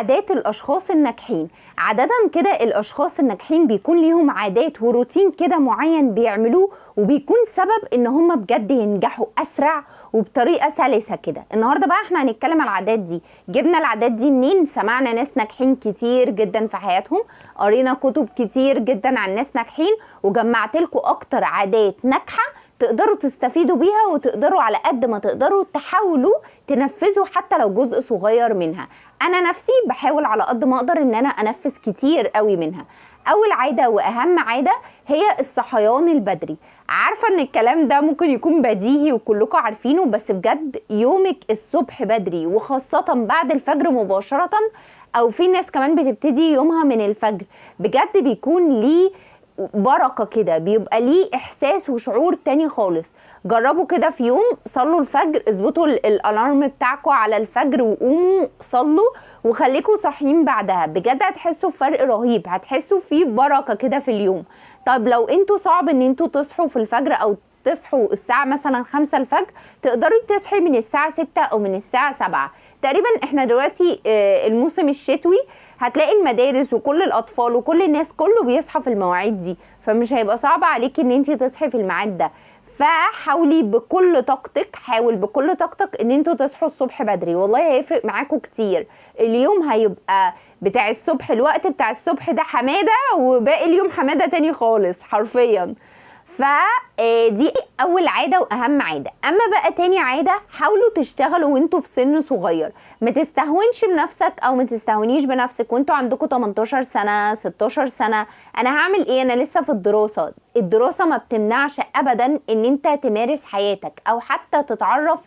عادات الاشخاص الناجحين. عادة كده الاشخاص الناجحين بيكون ليهم عادات وروتين كده معين بيعملوه، وبيكون سبب ان هم بجد ينجحوا اسرع وبطريقة سلسة كده. النهاردة بقى احنا هنتكلم على العادات دي. جبنا العادات دي منين؟ سمعنا ناس ناجحين كتير جدا في حياتهم، قرينا كتب كتير جدا عن ناس ناجحين، وجمعت لكم اكتر عادات ناجحة تقدروا تستفيدوا بيها وتقدروا على قد ما تقدروا تحاولوا تنفذوا حتى لو جزء صغير منها. انا نفسي بحاول على قد ما اقدر ان انا انفذ كتير قوي منها. اول عادة واهم عادة هي الصحيان البدري. عارفة ان الكلام ده ممكن يكون بديهي وكلكم عارفينه، بس بجد يومك الصبح بدري وخاصة بعد الفجر مباشرة، او في ناس كمان بتبتدي يومها من الفجر، بجد بيكون ليه بركة كده، بيبقى ليه احساس وشعور تاني خالص. جربوا كده في يوم، صلوا الفجر، اظبطوا الالارم بتاعكم على الفجر وقوموا صلوا وخليكوا صاحيين بعدها، بجد هتحسوا بفرق رهيب، هتحسوا في بركة كده في اليوم. طب لو انتوا صعب ان انتوا تصحوا في الفجر او تصحوا الساعة مثلا 5 الفجر، تقدروا تصحي من الساعة 6 او من الساعة 7 تقريبا. احنا دلوقتي الموسم الشتوي، هتلاقي المدارس وكل الاطفال وكل الناس كله بيصحى في المواعيد دي، فمش هيبقى صعب عليكي ان انتي تصحي في الميعاد ده. فحاولي بكل طاقتك، حاول بكل طاقتك ان انتوا تصحوا الصبح بدري، والله هيفرق معاكوا كتير. اليوم هيبقى بتاع الصبح، الوقت بتاع الصبح ده حمادة، وباقي اليوم حمادة تاني خالص حرفيا. دي اول عادة واهم عادة. اما بقى تاني عادة، حاولوا تشتغلوا وانتوا في سن صغير، ما تستهونش بنفسك او ما تستهونيش بنفسك وانتوا عندكم 18 سنة 16 سنة. انا هعمل ايه؟ انا لسه في الدراسة. الدراسة ما بتمنعش ابدا ان انت تمارس حياتك او حتى تتعرف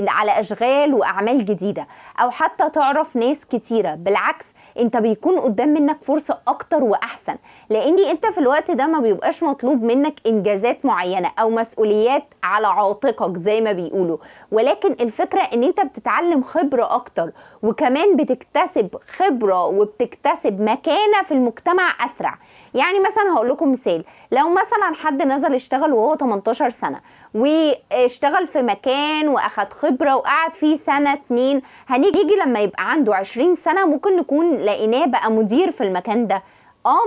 على اشغال واعمال جديدة او حتى تعرف ناس كتيرة. بالعكس، انت بيكون قدام منك فرصة اكتر واحسن، لان انت في الوقت ده ما بيبقاش مطلوب منك انجازات معينة او مسؤوليات على عاتقك زي ما بيقولوا، ولكن الفكرة ان انت بتتعلم خبرة اكتر، وكمان بتكتسب خبرة وبتكتسب مكانة في المجتمع اسرع. يعني مثلا هقول لكم مثال، لو مثلا حد نزل اشتغل وهو 18 سنة واشتغل في مكان واخد خبرة وقعد فيه سنة 2، هنيجي لما يبقى عنده 20 سنة ممكن نكون لقيناه بقى مدير في المكان ده.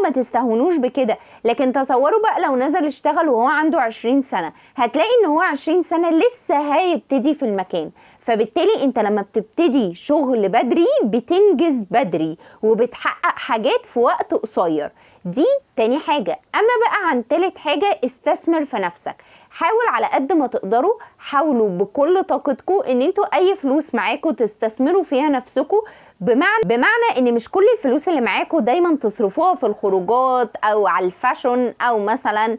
ما تستهونوش بكده. لكن تصوروا بقى لو نزل اشتغل وهو عنده 20 سنة، هتلاقي ان هو 20 سنة لسه هيبتدي في المكان. فبالتالي انت لما بتبتدي شغل بدري بتنجز بدري وبتحقق حاجات في وقت قصير. دي تاني حاجة. اما بقى عن تالت حاجة، استثمر في نفسك. حاول على قد ما تقدروا، حاولوا بكل طاقتكم ان انتوا اي فلوس معاكم تستثمروا فيها نفسكم، بمعنى ان مش كل الفلوس اللي معاكم دايما تصرفوها في الخروجات او على ال fashion او مثلا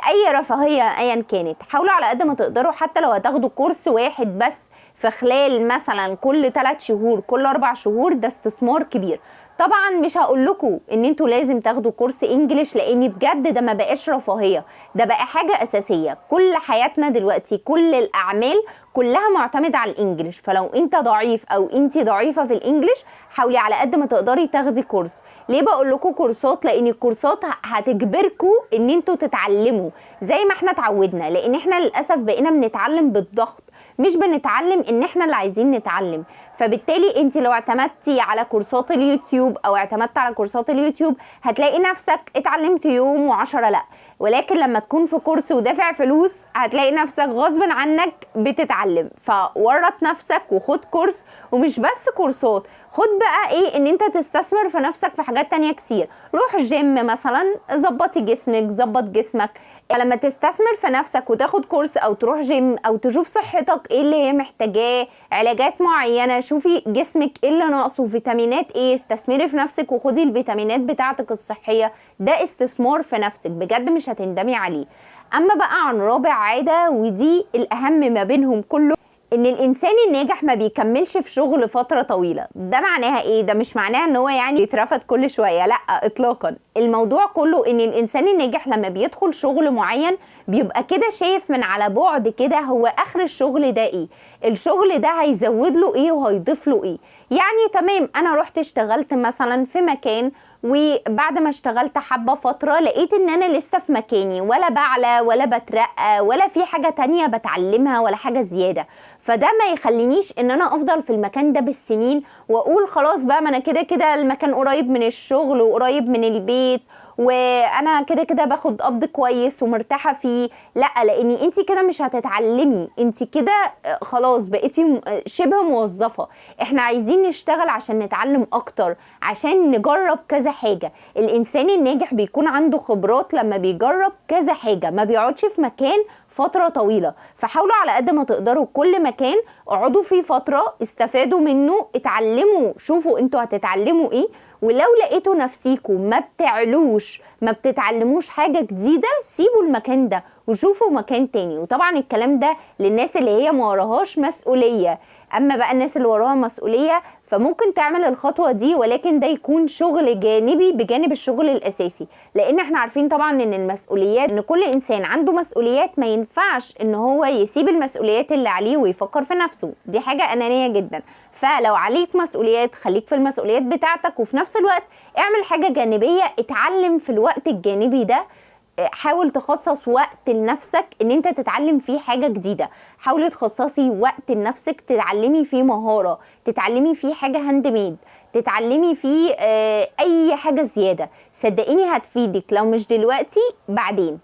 اي رفاهية ايا كانت. حاولوا على قد ما تقدروا، حتى لو هتاخدوا كورس واحد بس في خلال مثلا كل 3 شهور كل 4 شهور، ده استثمار كبير. طبعا مش هقول لكم ان انتوا لازم تاخدوا كورس English، لان بجد ده ما بقاش رفاهية، ده بقى حاجة اساسية. كل حياتنا دلوقتي كل الاعمال كلها معتمدة على ال English، فلو انت ضعيف او انت ضعيفة في ال English حاولي على قد ما تقدري تاخدي كورس. ليه بقول لكم كورسات؟ لان الكورسات هتجبركم ان انتوا تتعلموا زي ما احنا اتعودنا، لان احنا للاسف بقينا بنتعلم بالضغط، مش بنتعلم ان احنا اللي عايزين نتعلم. فبالتالي انت لو اعتمدتي على كورسات اليوتيوب او اعتمدت على كورسات اليوتيوب هتلاقي نفسك اتعلمت يوم و10 لا، ولكن لما تكون في كورس ودافع فلوس هتلاقي نفسك غصب عنك بتتعلم. فورط نفسك وخد كورس، ومش بس كورسات، خد بقى ايه ان انت تستثمر في نفسك في حاجات تانية كتير. روح الجيم مثلا، ظبطي جسمك، ظبط جسمك. لما تستثمر في نفسك وتاخد كورس او تروح جيم او تشوف صحتك ايه اللي هي محتاجاه، علاجات معينة، شوفي جسمك ايه اللي ناقصه، فيتامينات ايه، استثمري في نفسك وخدي الفيتامينات بتاعتك الصحية. ده استثمار في نفسك بجد مش هتندمي عليه. اما بقى عن رابع عادة، ودي الاهم ما بينهم كله، ان الانسان الناجح ما بيكملش في شغل فترة طويلة. ده معناها ايه؟ ده مش معناها ان هو يترفد كل شوية، لا اطلاقا. الموضوع كله ان الانسان الناجح لما بيدخل شغل معين بيبقى كده شايف من على بعد كده هو اخر الشغل ده ايه، الشغل ده هيزود له ايه وهيضيف له ايه. يعني تمام، انا رحت اشتغلت مثلا في مكان، وبعد ما اشتغلت حبة فترة لقيت ان انا لسه في مكاني، ولا بعلى ولا بترقى ولا في حاجة تانية بتعلمها ولا حاجة زيادة، فده ما يخلينيش ان انا افضل في المكان ده بالسنين واقول خلاص بقى ما انا كده كده المكان قريب من الشغل وقريب من البيت وانا كده كده باخد قبض كويس ومرتاحة فيه. لا، لان انت كده مش هتتعلمي، انت كده خلاص بقيتي شبه موظفة. احنا عايزين نشتغل عشان نتعلم اكتر، عشان نجرب كذا حاجة. الانسان الناجح بيكون عنده خبرات لما بيجرب كذا حاجة، ما بيقعدش في مكان فترة طويلة. فحاولوا على قد ما تقدروا كل مكان اقعدوا فيه فترة، استفادوا منه، اتعلموا، شوفوا انتوا هتتعلموا ايه. ولو لقيتوا نفسيكوا ما بتعلوش، ما بتتعلموش حاجة جديدة، سيبوا المكان ده وشوفوا مكان تاني. وطبعا الكلام ده للناس اللي هي ما وراهاش مسؤولية. اما بقى الناس اللي وراها مسؤولية فممكن تعمل الخطوة دي، ولكن ده يكون شغل جانبي بجانب الشغل الاساسي، لان احنا عارفين طبعا ان المسؤوليات، ان كل انسان عنده مسؤوليات، ما ينفعش ان هو يسيب المسؤوليات اللي عليه ويفكر في نفسه، دي حاجة انانية جدا. فلو عليك مسؤوليات خليك في المسؤوليات بتاعتك، وفي نفس الوقت اعمل حاجة جانبية، اتعلم في الوقت الجانبي ده، حاول تخصص وقت لنفسك ان انت تتعلم فيه حاجة جديدة، حاولي تخصصي وقت لنفسك تتعلمي فيه مهارة، تتعلمي فيه حاجة handmade، تتعلمي فيه اي حاجة زيادة، صدقيني هتفيدك لو مش دلوقتي بعدين.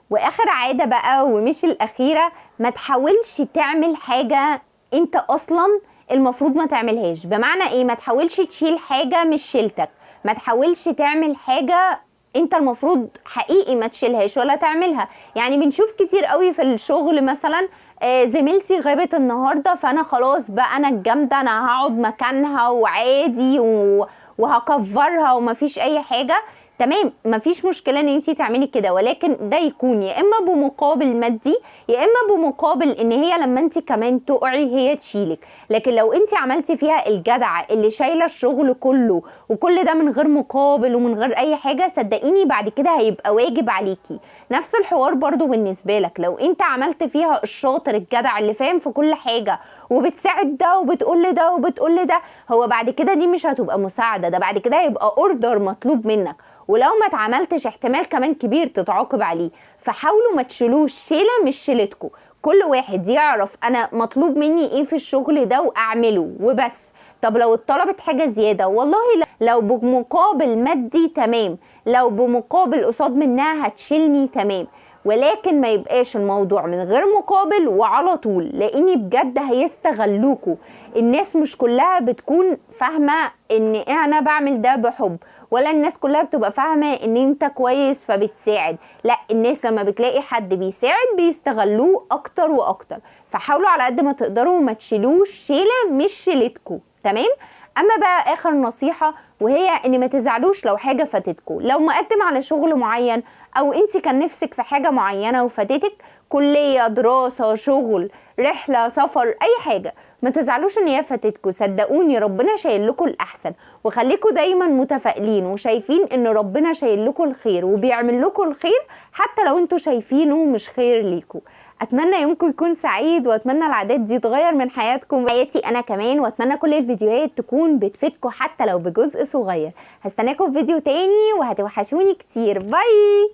واخر عادة بقى ومش الاخيرة، ما تحاولش تعمل حاجة انت اصلا المفروض ما تعملهاش. بمعنى ايه؟ ما تحاولش تشيل حاجة مش شيلتك، ما تحاولش تعمل حاجة انت المفروض حقيقي ما تشيلهاش ولا تعملها. يعني بنشوف كتير قوي في الشغل مثلا، زميلتي غابت النهارده فانا خلاص بقى انا الجامده، انا هقعد مكانها وعادي وهكفرها ومفيش اي حاجه. تمام، مفيش مشكله ان انتي تعملي كده، ولكن ده يكون يا اما بمقابل مادي، يا اما بمقابل ان هي لما انتي كمان تقعي هي تشيلك. لكن لو انتي عملتي فيها الجدعه اللي شايله الشغل كله وكل ده من غير مقابل ومن غير اي حاجه، صدقيني بعد كده هيبقى واجب عليكي. نفس الحوار برضو بالنسبه لك، لو انت عملت فيها الشاطر الجدع اللي فاهم في كل حاجه وبتساعد ده وبتقول لده وبتقول لده، هو بعد كده دي مش هتبقى مساعده، ده بعد كده هيبقى order مطلوب منك، ولو ما اتعملتش احتمال كمان كبير تتعاقب عليه. فحاولوا ما تشيلوش شيله مش شيلتكم، كل واحد يعرف انا مطلوب مني ايه في الشغل ده واعمله وبس. طب لو اتطلبت حاجه زياده، والله لو بمقابل مادي تمام، لو بمقابل قصاد منها هتشيلني تمام، ولكن ما يبقاش الموضوع من غير مقابل وعلى طول، لاني بجد هيستغلوكوا. الناس مش كلها بتكون فاهمه ان انا بعمل ده بحب، ولا الناس كلها بتبقى فاهمه ان انت كويس فبتساعد، لا، الناس لما بتلاقي حد بيساعد بيستغلوه اكتر واكتر. فحاولوا على قد ما تقدروا ما تشيلوش شيله مش شيلتكوا، تمام؟ اما بقى اخر نصيحة، وهي ان ما تزعلوش لو حاجة فاتتكوا. لو مقدم على شغل معين او انت كان نفسك في حاجة معينة وفاتتك، كلية، دراسة، شغل، رحلة، سفر، اي حاجة، ما تزعلوش ان هي فاتتكوا. صدقوني ربنا شايل لكم الاحسن، وخليكوا دايما متفائلين وشايفين ان ربنا شايل لكم الخير وبيعمل لكم الخير حتى لو انتوا شايفينه مش خير ليكوا. اتمنى يومكم يكون سعيد، واتمنى العادات دي تغير من حياتكم حياتي انا كمان، واتمنى كل الفيديوهات تكون بتفيدكم حتى لو بجزء صغير. هستناكم في فيديو تاني وهتوحشوني كتير. باي.